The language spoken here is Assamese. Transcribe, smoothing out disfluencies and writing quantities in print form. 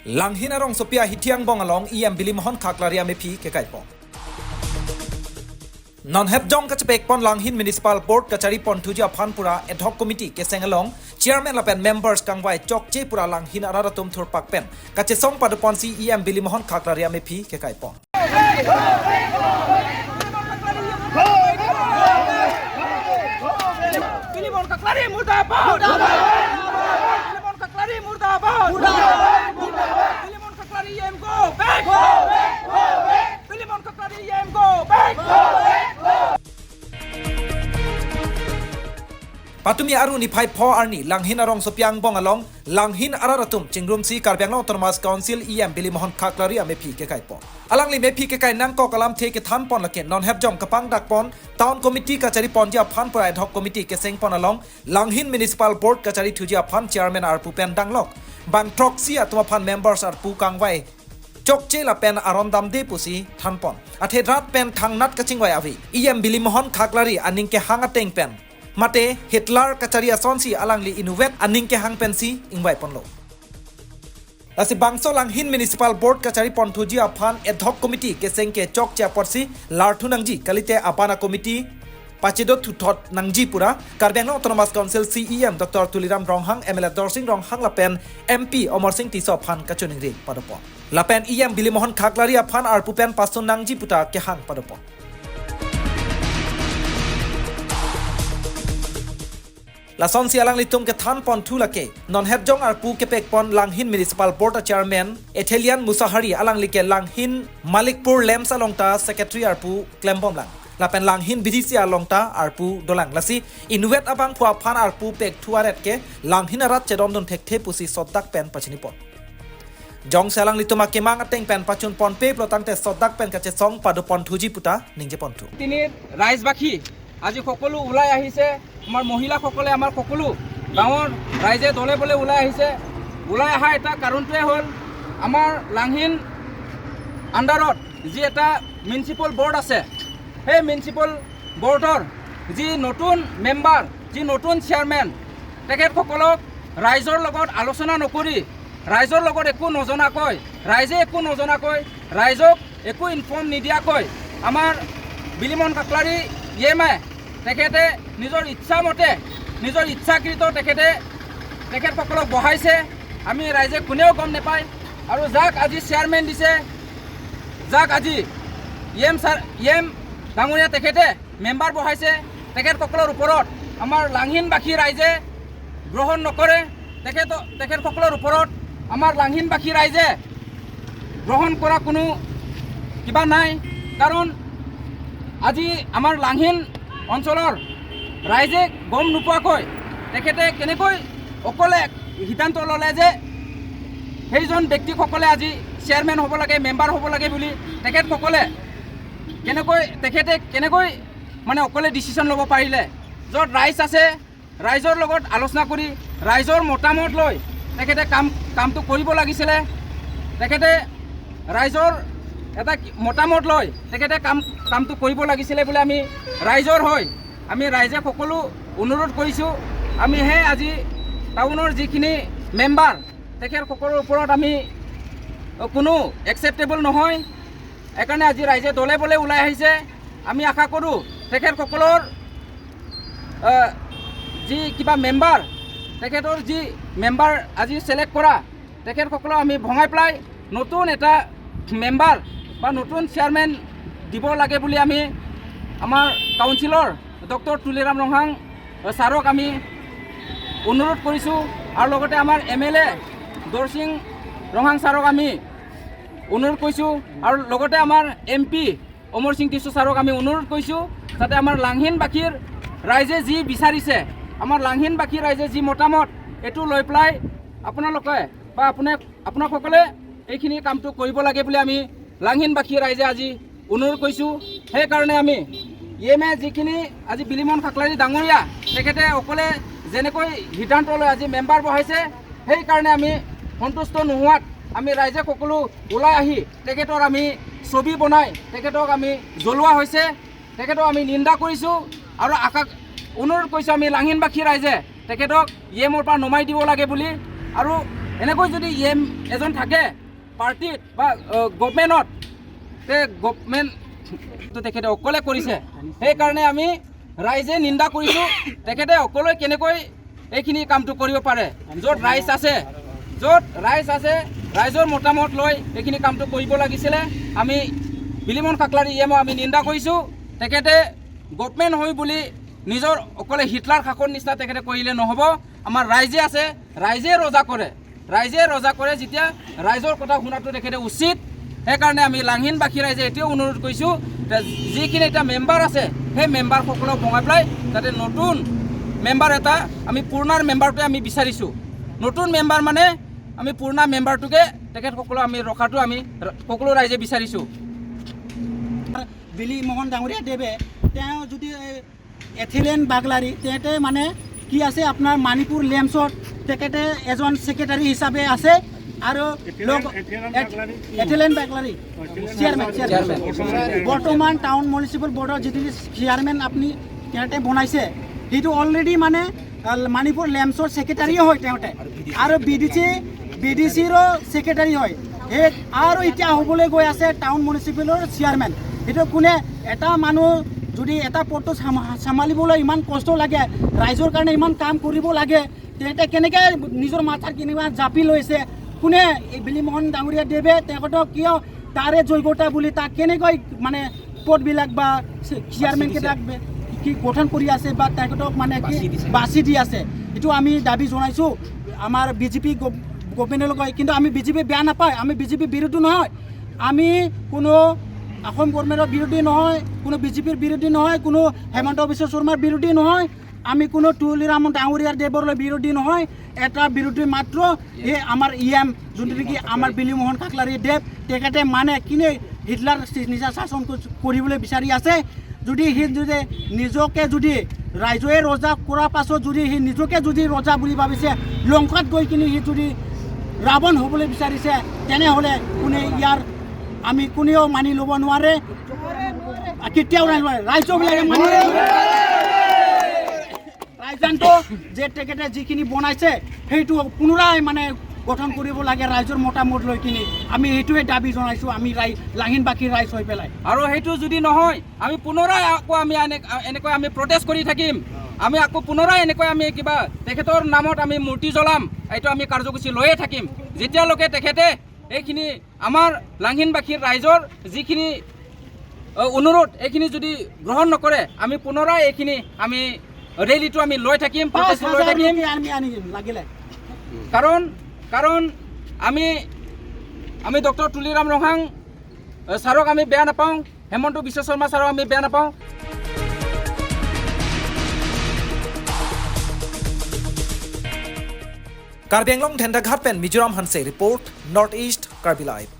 Langhin arong Sophia Hithiang bong along EM Bilimohon Khakhlari mephi ke kai pong. Non hep jong ka chepek pon Langhin Municipal Board kachari pon thuja phanpura ad hoc committee ke seng along chairman lapen members kangwai chok che pura Langhin araratum thur pak pen kache song padu pon si EM Bilimohon Khakhlari mephi ke kai pong. Bilimon Khakhlari murdabad! Bilimon Khakhlari murdabad! Bilimon Khakhlari EM, go back! Bilimon Khakhlari EM, go back! Patumi aru ni phai pho arni Langhin arong Sopiang bong along Langhin araratum chingrum si Karbi Anglong Autonomous Council EM Bilimohon Khakhlari mephi ke kai pon. Alang li mephi ke kai nang ko kalam the ke than pon lake non hep jong kapang dak pon town committee kachari pon ja phan pura ad hoc committee ke seng pon along Langhin Municipal Board kachari thujia phan chairman ar pu pen danglok bang trok si atuma phan members ar pu kangwai chok che la pen aron dam de pusi thanpon athe rat pen thangnat kachingwai avi EM Bilimohon Khakhlari aning ke hanga teng pen mate Hitler kachari asonsi alangli inuwet aning ke hang pensi ingwai ponlo. Lasi bangso Langhin Municipal Board kachari ponthuji aphan ad hoc committee ke seng ke chok cha porsi larthu nangji kalite apana committee pachido thuthot nangji pura Karbi Anglong Autonomous Council CEM Dr. Tuliram Ronghang, MLA Dorsing Ronghang lapen MP Omar Singh Tiso phan kachuning ri padopo. Lapen EM Bilimohon Khakhlari aphan arpupen pasun nangji puta ke hang padopo. Lason si alang litum ke than pon thu lake non hep jong ar pu ke pek pon Langhin Municipal Board chairman Ethelian Musahari alang like Langhin Malikpur Lamps along ta secretary ar pu klembom lang lapen Langhin BDC along ta ar pu dolang lasi inuwet abang phua phan ar pu pek thuaret ke Langhin arat chedom don thek the pusi sodak pen pachini pon. Jong salang lituma kemang ateng pen pachun pon pe plotang te sodak pen kache song padu pon thuji puta ningje pon thu. তিনিৰ ৰাইজবাসী আজি সকলো ওলাই আহিছে। আমাৰ মহিলাসকলে, আমাৰ সকলো গাঁৱৰ ৰাইজে দলে বলে ওলাই আহিছে। ওলাই অহা এটা কাৰণটোৱে হ'ল আমাৰ লাংহিন আণ্ডাৰত যি এটা মিউনিচিপল বৰ্ড আছে, সেই মিউনিচিপল বৰ্ডৰ যি নতুন মেম্বাৰ, যি নতুন চেয়াৰমেন, তেখেতসকলক ৰাইজৰ লগত আলোচনা নকৰি, ৰাইজৰ লগত একো নজনাকৈ, ৰাইজে একো নজনাকৈ, ৰাইজক একো ইনফৰ্ম নিদিয়াকৈ আমাৰ বিলিমন খাখলাৰী ইএমে তেখেতে নিজৰ ইচ্ছামতে, নিজৰ ইচ্ছাকৃত তেখেতে তেখেতসকলক বহাইছে। আমি ৰাইজে কোনেও গম নাপায়। আৰু যাক আজি চেয়াৰমেন দিছে, যাক আজি ইএম ছাৰ, ইএম ডাঙৰীয়া তেখেতে মেম্বাৰ বহাইছে, তেখেতসকলৰ ওপৰত আমাৰ লাংহিনবাসী ৰাইজে গ্ৰহণ নকৰে। তেখেতসকলৰ ওপৰত আমাৰ লাংহিনবাসী ৰাইজে গ্ৰহণ কৰা কোনো কিবা নাই। কাৰণ আজি আমাৰ লাংহিন অঞ্চলৰ ৰাইজে গম নোপোৱাকৈ তেখেতে কেনেকৈ অকলে সিদ্ধান্ত ল'লে যে সেইজন ব্যক্তিসকলে আজি চেয়াৰমেন হ'ব লাগে, মেম্বাৰ হ'ব লাগে বুলি তেখেতসকলে কেনেকৈ, তেখেতে কেনেকৈ মানে অকলে ডিচিশ্যন ল'ব পাৰিলে? য'ত ৰাইজ আছে, ৰাইজৰ লগত আলোচনা কৰি, ৰাইজৰ মতামত লৈ তেখেতে কামটো কৰিব লাগিছিলে। তেখেতে ৰাইজৰ এটা মতামত লৈ তেখেতে কামটো কৰিব লাগিছিলে বুলি আমি ৰাইজৰ হৈ আমি ৰাইজে সকলো অনুৰোধ কৰিছোঁ। আমি সেই আজি টাউনৰ যিখিনি মেম্বাৰ, তেখেতসকলৰ ওপৰত আমি কোনো একচেপ্টেবল নহয়। সেইকাৰণে আজি ৰাইজে দলে বলে ওলাই আহিছে। আমি আশা কৰোঁ তেখেতসকলৰ যি কিবা মেম্বাৰ, তেখেতৰ যি মেম্বাৰ আজি ছিলেক্ট কৰা, তেখেতসকলক আমি ভঙাই পেলাই নতুন এটা মেম্বাৰ বা নতুন চেয়াৰমেন দিব লাগে বুলি আমি আমাৰ কাউন্সিলৰ ডক্টৰ তুলিৰাম ৰংহাং ছাৰক আমি অনুৰোধ কৰিছোঁ। আৰু লগতে আমাৰ এমএলএ দৰচিং ৰংহাং ছাৰক আমি অনুৰোধ কৰিছোঁ। আৰু লগতে আমাৰ এমপি অমৰ সিং টিছু ছাৰক আমি অনুৰোধ কৰিছোঁ যাতে আমাৰ লাংহিনবাসীৰ ৰাইজে যি বিচাৰিছে, আমাৰ লাংহিনবাসী ৰাইজে যি মতামত, এইটো লৈ পেলাই আপোনালোকে বা আপোনাসকলে এইখিনি কামটো কৰিব লাগে বুলি আমি লাংহিনবাসী ৰাইজে আজি অনুৰোধ কৰিছোঁ। সেইকাৰণে আমি ইএমএ যিখিনি আজি বিলিমন খাখলাৰী ডাঙৰীয়া তেখেতে অকলে যেনেকৈ সিদ্ধান্ত লৈ আজি মেম্বাৰ বহাইছে, সেইকাৰণে আমি সন্তুষ্ট নোহোৱাত আমি ৰাইজে সকলো ওলাই আহি তেখেতৰ আমি ছবি বনাই তেখেতক আমি জ্বলোৱা হৈছে। তেখেতক আমি নিন্দা কৰিছোঁ আৰু আশা অনুৰোধ কৰিছোঁ আমি লাংহিনবাসী ৰাইজে তেখেতক ইএমৰ পৰা নমাই দিব লাগে বুলি। আৰু এনেকৈ যদি ই এম এজন থাকে পাৰ্টিত বা গভমেণ্টত, তে গভমেণ্টটো তেখেতে অকলে কৰিছে। সেইকাৰণে আমি ৰাইজে নিন্দা কৰিছোঁ। তেখেতে অকলে কেনেকৈ এইখিনি কামটো কৰিব পাৰে? য'ত ৰাইজ আছে, য'ত ৰাইজ আছে, ৰাইজৰ মতামত লৈ এইখিনি কামটো কৰিব লাগিছিলে। আমি বিলিমন খাখলাৰী ই এমক আমি নিন্দা কৰিছোঁ। তেখেতে গভমেণ্ট হৈ বুলি নিজৰ অকলে হিটলাৰ শাসন নিচিনা তেখেতে কৰিলে নহ'ব। আমাৰ ৰাইজে আছে, ৰাইজে ৰজা কৰে, ৰাইজে ৰজা কৰে। যেতিয়া ৰাইজৰ কথা শুনাটো তেখেতে উচিত। সেইকাৰণে আমি লাংহিনবাসী ৰাইজে এতিয়াও অনুৰোধ কৰিছোঁ যে যিখিনি এতিয়া মেম্বাৰ আছে, সেই মেম্বাৰসকলক ভঙাই পেলাই যাতে নতুন মেম্বাৰ এটা, আমি পুৰণাৰ মেম্বাৰটোৱে আমি বিচাৰিছোঁ। নতুন মেম্বাৰ মানে আমি পুৰণা মেম্বাৰটোকে তেখেতসকলক আমি ৰখাটো আমি সকলো ৰাইজে বিচাৰিছোঁ। বিলি মোহন ডাঙৰীয়া দেৱে তেওঁ যদি এথিলেন বাগলাৰী, তেখেতে মানে কি আছে, আপোনাৰ মণিপুৰ লেমছত তেখেতে এজন ছেক্ৰেটাৰী হিচাপে আছে আৰু এথিলেন বাগলাৰী চেয়াৰমেন, চেয়াৰমেন বৰ্তমান টাউন মিউনিচিপাল বৰ্ডৰ যিটো চেয়াৰমেন আপুনি তেখেতে বনাইছে, সেইটো অলৰেডি মানে মণিপুৰ লেমছৰ ছেক্ৰেটাৰীয়ে হয় তেওঁতে আৰু বি ডি চিৰো ছেক্ৰেটাৰী হয়। সেই আৰু এতিয়া হ'বলৈ গৈ আছে টাউন মিউনিচিপেলৰ চেয়াৰমেন। সেইটো কোনে এটা মানুহ যদি এটা পদটো চম্ভালিবলৈ ইমান কষ্ট লাগে, ৰাইজৰ কাৰণে ইমান কাম কৰিব লাগে, তেন্তে কেনেকৈ নিজৰ মাথাত কেনেকুৱা জাপি লৈছে কোনে? এই বিলিমোহন ডাঙৰীয়া দেৱে তেখেতক কিয় তাৰে যোগ্যতা বুলি তাক কেনেকৈ মানে পদবিলাক বা চেয়াৰমেনকেইটাক কি গঠন কৰি আছে বা তেখেতক মানে কি বাছি দি আছে, এইটো আমি দাবী জনাইছোঁ আমাৰ বিজেপি গভমেণ্টৰ লগত। কিন্তু আমি বিজেপি বেয়া নাপায়, আমি বিজেপি বিৰোধী নহয়। আমি কোনো অসম গভৰ্ণমেণ্টৰ বিৰোধী নহয়, কোনো বিজেপিৰ বিৰোধী নহয়, কোনো হেমন্ত বিশ্ব শৰ্মাৰ বিৰোধী নহয়, আমি কোনো তুলিৰাম ডাঙৰীয়াৰ দেৱৰলৈ বিৰোধী নহয়। এটা বিৰোধী মাত্ৰ এই আমাৰ ই এম যোনটো নেকি আমাৰ বিলিমোহন খাখলাৰী দেৱ, তেখেতে মানে কিনে হিটলাৰ নিজা শাসন কৰিবলৈ বিচাৰি আছে। যদি সি যদি নিজকে যদি ৰাইজে ৰজা কৰাৰ পাছত যদি সি নিজকে যদি ৰজা বুলি ভাবিছে, লংকাত গৈ কিনি সি যদি ৰাৱণ হ'বলৈ বিচাৰিছে, তেনেহ'লে কোনে ইয়াৰ আমি কোনেও মানি ল'ব নোৱাৰে, কেতিয়াও নোৱাৰে। ৰাইজবিলাকে মানি ৰাইজানটো যে তেখেতে যিখিনি বনাইছে, সেইটো পুনৰাই মানে গঠন কৰিব লাগে ৰাইজৰ মতামত লৈ কিনি। আমি সেইটোৱে দাবী জনাইছোঁ আমি লাহিনবাসী ৰাইজ হৈ পেলাই। আৰু সেইটো যদি নহয়, আমি পুনৰাই আকৌ আমি এনেকৈ আমি প্ৰটেষ্ট কৰি থাকিম। আমি আকৌ পুনৰাই এনেকৈ আমি কিবা তেখেতৰ নামত আমি মূৰ্তি জ্বলাম। এইটো আমি কাৰ্যসূচী লৈয়ে থাকিম যেতিয়ালৈকে তেখেতে এইখিনি আমাৰ লাংহিনবাসীৰ ৰাইজৰ যিখিনি অনুৰোধ, এইখিনি যদি গ্ৰহণ নকৰে, আমি পুনৰাই এইখিনি আমি ৰেলীটো আমি লৈ থাকিম, 5 protest লৈ হাজাৰ থাকিম। লোকে আমি আনিম লাগিলে। কাৰণ আমি আমি ডক্টৰ তুলিৰাম ৰংহাং ছাৰক আমি বেয়া নাপাওঁ, হেমন্ত বিশ্ব শৰ্মা ছাৰক আমি বেয়া নাপাওঁ। Karbi Anglong Dhendaghat pen Mizoram Hanse report, North East Karbi Live.